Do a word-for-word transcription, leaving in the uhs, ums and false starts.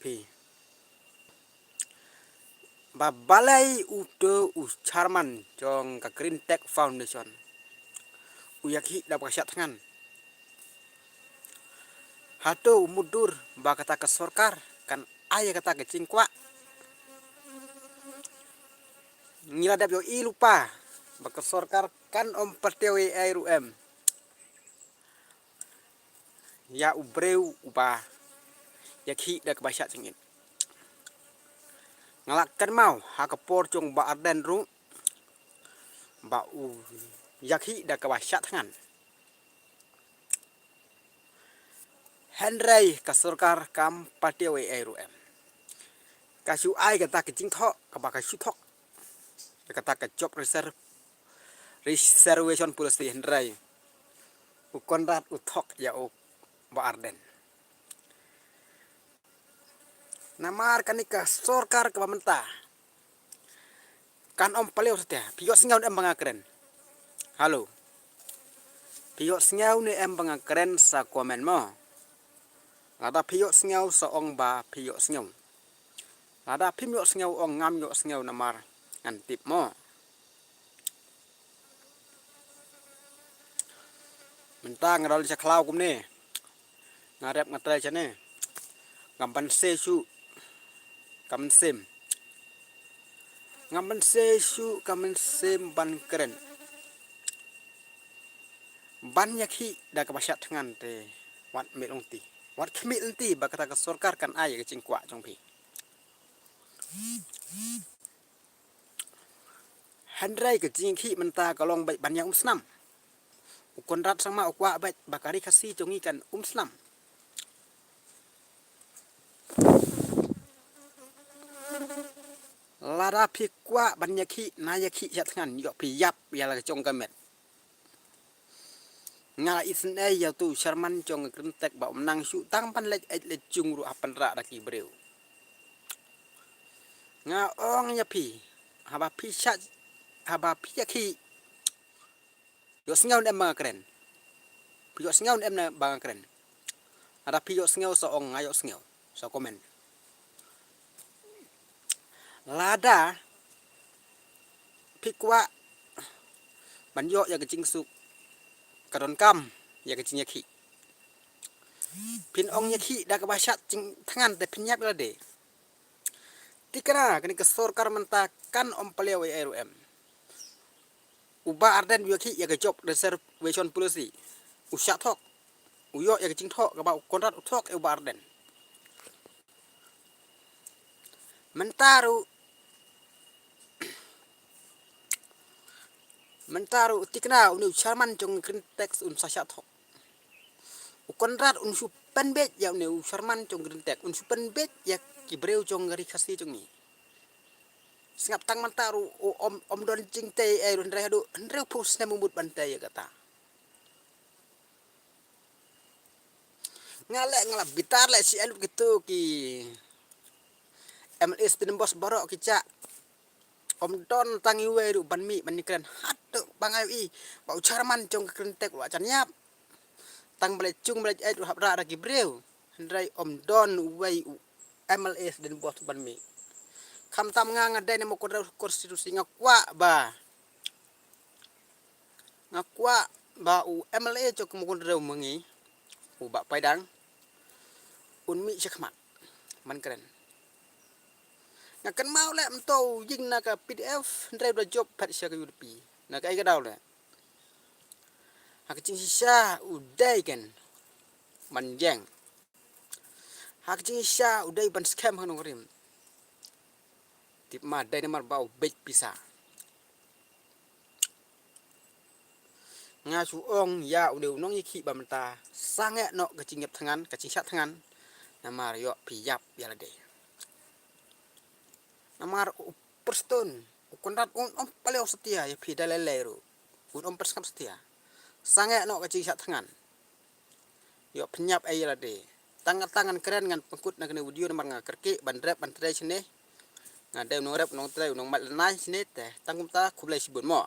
phi. Ba balei uto u chairman jong ka Green Tech Foundation u ïakhih da kaba shah thngan? Hato u mutdur ba kata ka sorkar kan ai ïa kata ka jingkwah? Ngi la dep ïohi lypa ba ka sorkar kan ym pateng ei ei ruh em ïa u briew uba ïakhih da kaba shah jingit. Nga la kynmaw ha ka por jong Bah Ardent ruh ba u ïakhih da kaba shah thngan. Hynrei ka sorkar kam pateng ei ei ruh em. Ka shu ai kata ka jingthoh kaba ka shu thok ïa kata ka job reserve, reservation policy, hynrei u Conrad u thok ïa u Bah Ardent. Namar kane ka sorkar kaba mynta kan ym palew satia. Phi ïohsngew ne em ba nga kren? Halo. Phi ïohsngew ne em ba nga kren sa comment mo. Lada phi ïohsngew sa ong ba phi ïohsngew. Lada phim ïohsngew ong ngam ïohsngew namar ngan tip mo. Mynta nga dal sha khlaw kumne. Nga rep nga trai shane. Ngam ban se shu. Kam sim. Ngam ban se shu kam sim ban kren. Ban ïakhih da kaba shah thngan te wat mih lynti. Wat khmih lynti ba kata ka sorkar kan ai ka jingkwah jong phi. Hynrei ka jingïakhih mynta ka long beit ban ïa umsnam. U Conrad Sangma u kwah beit ba ka Ri Khasi jong ngi kan umsnam. Lada phi kwah ban ïakhih na ïakhih shah thngan, ïoh phi ïap ïa la ka jong ka met. Nga la isynei ïa uto u chairman jong ka Green Tech ba um nang shu tang ban leit eit leit jung ruh ha pynrah da ki briew. Nga ong ïa phi, haba phi shah, haba phi ïakhih. Ïohsngew ne em ba nga kren? Phi ïohsngew ne em ba nga kren? Lada phi ïohsngew sa ong, nga ïohsngew sa comment. Lada phi kwah ban ïoh ïa ka jingsuk, ka donkam ïa ka jingïakhih. Phin ong ïakhih da kaba shah jingthngan te phin ïap ïa lade. Thikna kane ka sorkar mynta kan ym palew ei ei ruh em. U Bah Ardent u ïakhih ïa ka job reservation policy. U shah thok. U ïoh ïa ka jingthoh kaba u Conrad u thok ïa u Bah Ardent. Mynta ruh, mynta ruh thikna une u chairman jong Green Tech un sa shah thok. U Conrad un shu pynbeit ïa une u chairman jong Green Tech, un shu pynbeit ïa ki briew jong ka Ri Khasi jong ngi. Sngap tang mynta ruh u ym, ym don jingtei ei ruh, hynrei haduh hynriewphew snem u mut ban tei ïa kata. Nga leh nga la bitar leh shi ei lut kito ki M L A sdin bos baroh ki jah. Ym don tang iwei ruh ban mih ban ïakren haduh ba nga ïohi ba u chairman jong ka Green Tech u la jan ïap. Tang ba leit jung ba leit eit ruh hap rah da ki briew. Hynrei ym don uwei u M L A sdin bos ban mih. Khamtam nga, nga dei na Mawkynrew constituency, nga kwah ba, nga kwah ba u M L A jong ka Mawkynrew ma ngi, u Bah Paidang, un mih shakhmat ban kren. Nga kynmaw leh mynta u ïing na ka P D F, hynrei u da jop pat sha ka U D P. Na kaei ka daw leh? Ha ka jingshisha u dei ken ban jeng. Ha ka jingshisha u dei ban skhem ha ka nongrim. Tip ma dei namar ba u beit pisa. Nga shu ong ïa une u nongïakhih ba mynta, sangeh noh ka jingïap thngan, ka jingshah thngan. Namar ïoh phi ïap ïa lade. Namar u Prestone, u Conrad un ym palew satia ïa phi da lei lei ruh. Un ym pynsngap satia. Sangeh noh ka jingshah thngan. Ïoh phin ïap ei ïa lade. Tang, tang ngan kren ngan pynkut na kane video namar nga kyrkieh ban rep ban trei shane. Nga dei u nongrep u nongtrei u nongmait lynai shane te. Tang kumta khublei shibun mo.